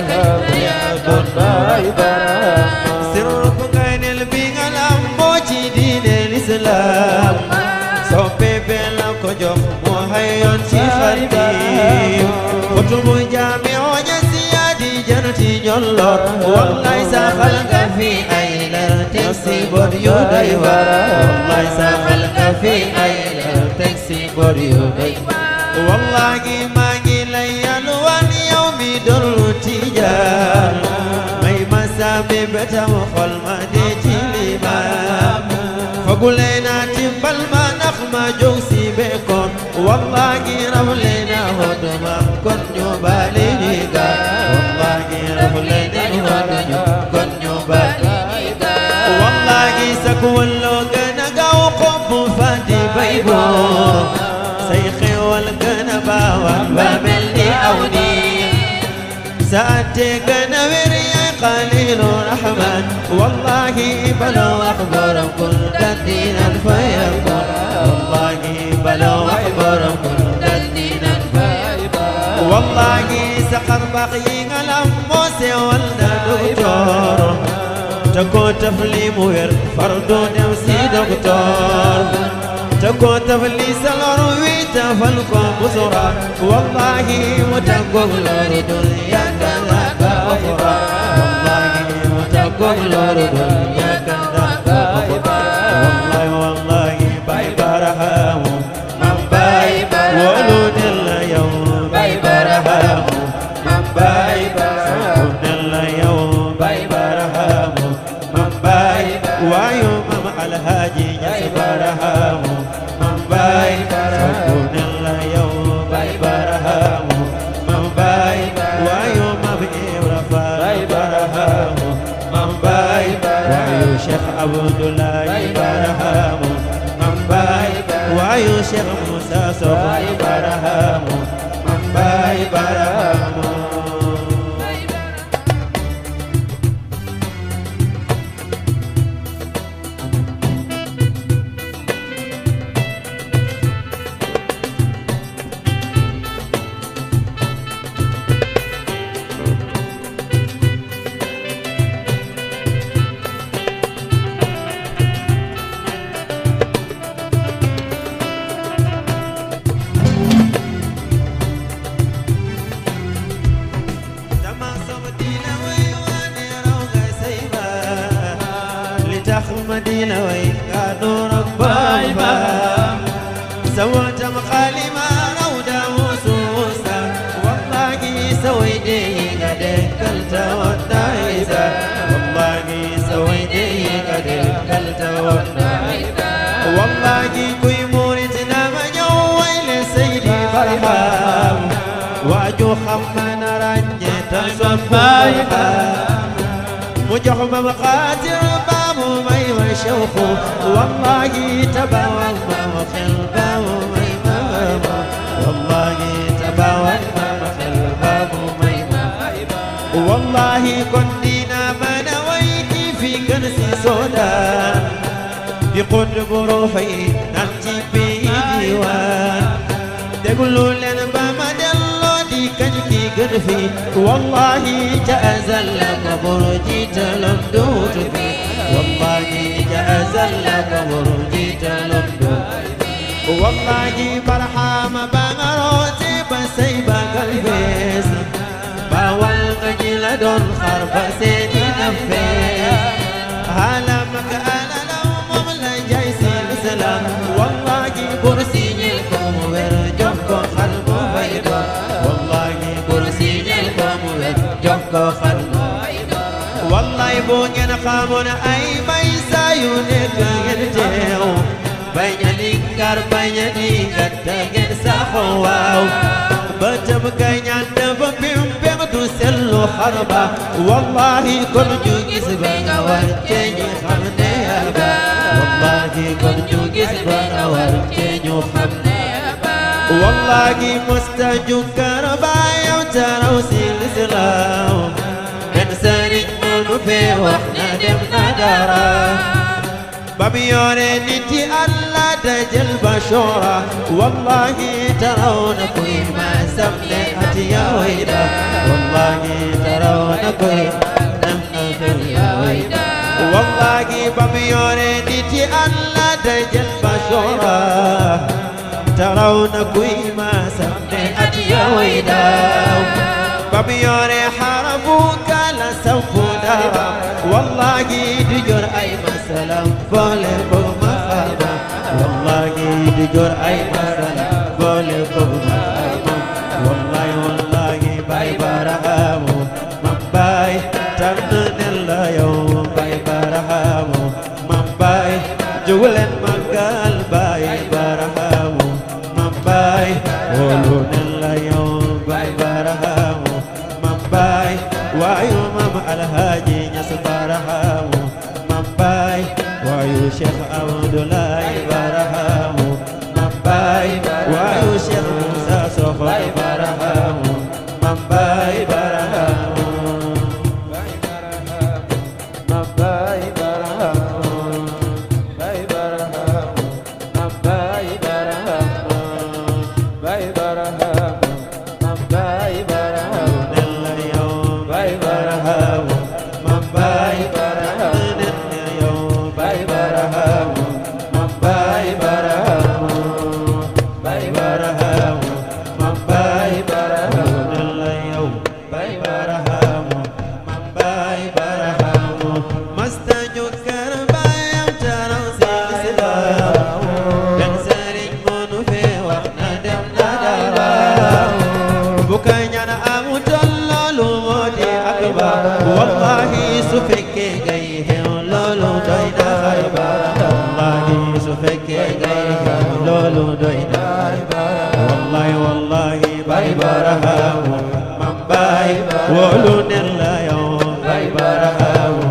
barahama ya doon baay barahama sirru ngaynel bi nga lamboo ci diine l'islam soppe bee la ko jox moo hayoon ci xadim xutubu jaami oña siyaadi janati ñollor wallaay saxal nga fi ay lar teg si bor yu doy waar wallaay saxal nga fi ay lar teg si bor yu doy wallahi maa ngi lay yalwaan yow mi doon tijaan may ma saabe betam xol ma dee ci limaam fagule naa timbal ma nax ma jóg si bekoon wallahi rafle na hoduma kon ñu baale ñi ga wallahi rafle na hoduma kon ñu baale ñi ga wallahi sak wallo gën a gaaw xob fadi bay boo say xewal gën a baawaan ba mel ni aw nii saate gën a wér yaay xalilu rahman wallahi baloo wax borom kun dandinan fa yakun wallahi baloo wax borom kun dandinan fa yakun wallahi sa xarbax yi nga lam moo sewal na docteur te ko tafli mu wér far doo dem si docteur te ko tafli sa lor wi tafal ko busura wallahi mu tàggoog loru dunya kana ka uxra wallahi mu tàggoog loru dunya kana ka uxra wallahi wallahi bay barahamu man bay wolu del yow bay barahamu man bay wolu del yow bay barahamu man bay wayu mam alhaji ñay barahamu bay sakuna yow bay barahamu mam bay wayu mab ibrafa bay barahamu mam bay wayu Cheikh Abdoulaye barahamu mam bay wayu Cheikh Moussa Sow bay barahamu mam bay barahamu مدينة ويكادوا ربايبا سويت مخالما رودا وسوسا والله سويدي قد كلت والدايزا والله سويدي قد كلت والدايزا والله كوي مورتنا مجوي لسيدي برهام واجو خمنا رنجة صبايبا مجحم مقاتل مي وشوفه والله تباوى وخلبه مي ماما والله تباوى وخلبه مي ماما والله كنتنا ما نويتي في كنس سودان بقرب روحي نمشي في ديوان تقولوا لنا بما دلو دي كنكي قرفي والله جاز لك برجيت لم دوت فيه والله جاز لك ورجيت لمدو والله برحام بغروتي بسيب قلبيس باول قجل دون خرب سيدي نفيس هلمك أنا لو مملا جيسي الإسلام والله برسي جلكم ورجوكم خلب بيضا والله برسي جلكم ورجوكم خلب والله بوغن خامونا أي بيسا يونيك يرجيو بين لنكر بين لنكر تغن ساخواو بتبقى يندب بيم تسلو خربا والله كل جوجس بغا ورتيني خمني أبا والله كل جوجس بغا ورتيني خمني أبا والله مستجو كربا يوتروسي الإسلام سرج في وحنا دمنا دارا بابيوني نتي الله dajal bashora wallahi tarawna kuy ma samne atiya wayda wallahi tarawna kuy wallahi bamiyore niti Allah dajal bashora tarawna kuy ma samne atiya wayda bamiyore harabu kala sawfuda wallahi dijor ay masalam bole bo mafaba wallahi dijor ay masalam bole bo mafaba wallahi wallahi bay barahamu mambay tananella yo bay barahamu mambay jugulen magal bay barahamu mambay wolunella yo bay barahamu mambay wayu mam alhaji ñas barahamu mambay wayu Cheikh Abdoulaye barahamu mambay wayu Cheikh Musa Sokho barahamu mambay barahamu mambay barahamu bay barahamu mambay barahamu bay barahamu mambay barahamu nella yo bay barahamu mambay barahamu nella yo bay barahamu mambay barahamu bay barahamu mambay barahamu nella yo bay barahamu mambay barahamu mastaju karbayam taraw silsila ben sëriñ monu fe wax na dem na dara bu kay ñaan amutal loolu moo di akbar wallahi su fekkee ngay xew loolu doy na xaybar wallahi su fekkee ngay xew loolu doy na xaybar wallahi wallahi bay barahamu mambay wolu nen la yow bay barahamu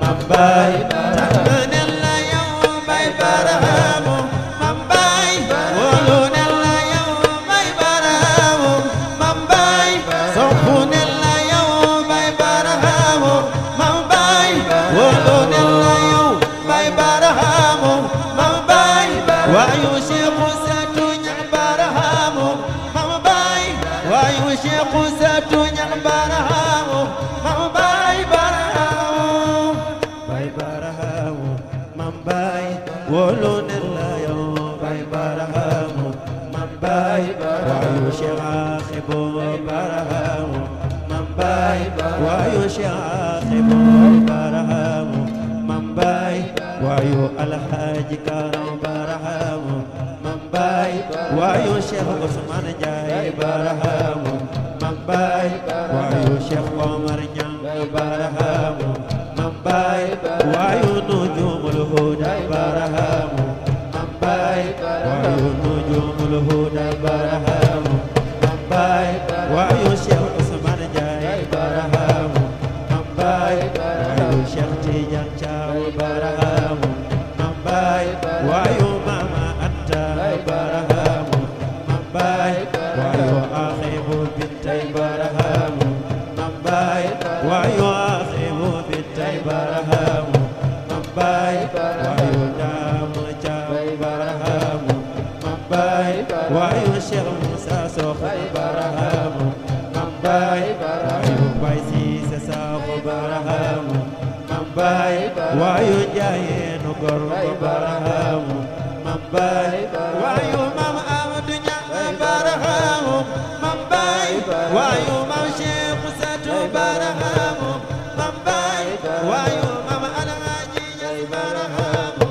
mambay tananel la yow bay barahamu mambay wolu nen la yow bay barahamu mambay sofu nen la yow bay barahamu mambay wolu nen la yow bay barahamu mambay wayu Cheikh Satu ñang barahamu mambay wayu Cheikh Satu ñang barahamu mambay barahamu bay barahamu mambay wolu nen la yow bay barahamu mambay wayu Cheikh Akhibu barahamu mambay wayu Cheikh Akhibu barahamu mambay wayu Alhaji Karam barahamu mambay wayu Cheikh Ousmane Ndiaye barahamu mambay wayu Cheikh Omar Niang barahamu mambay wayu Nujumul Huda barahamu mambay wayu Nujumul Huda barahamu mambay wayu Cheikh Ousmane Ndiaye barahamu mambay wayu Cheikh Tidiane Thiaw barahamu mambay wayu Mama Anta barahamu mambay wayu Akhibu Bintay barahamu mambay wayu Akhibu Bintay barahamu mambay wayu Dama Thiaw barahamu mambay wayu Cheikh Musa Sokho barahamu mambay wayu Bay Cissé Sakho barahamu mambay wayu Ndiaye no Gorgo barahamu mambay wayu Mam Amadou Niang barahamu mambay wayu Mam Cheikh Satu barahamu mambay wayu Mam Alhaji Niang barahamu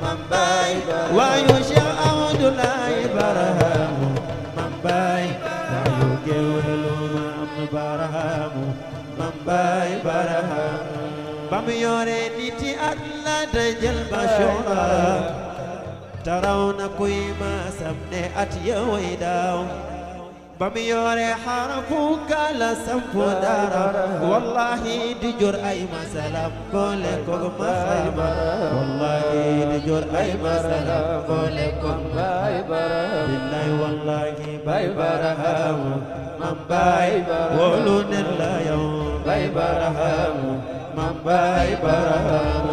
mambay wayu Cheikh Abdoulaye barahamu mambay wayu Gewelu Mam barahamu mambay barahamu bam yore niti Allah dajal bashora tarawna kuy ma samne atiya waydaw bam yore harafu kala sampu dara wallahi di jor ay masalam bole ko ma khayba wallahi di jor ay masalam bole ko bay bara billahi wallahi bay baraham mambay wolu nen la yow bay baraham mambay baraham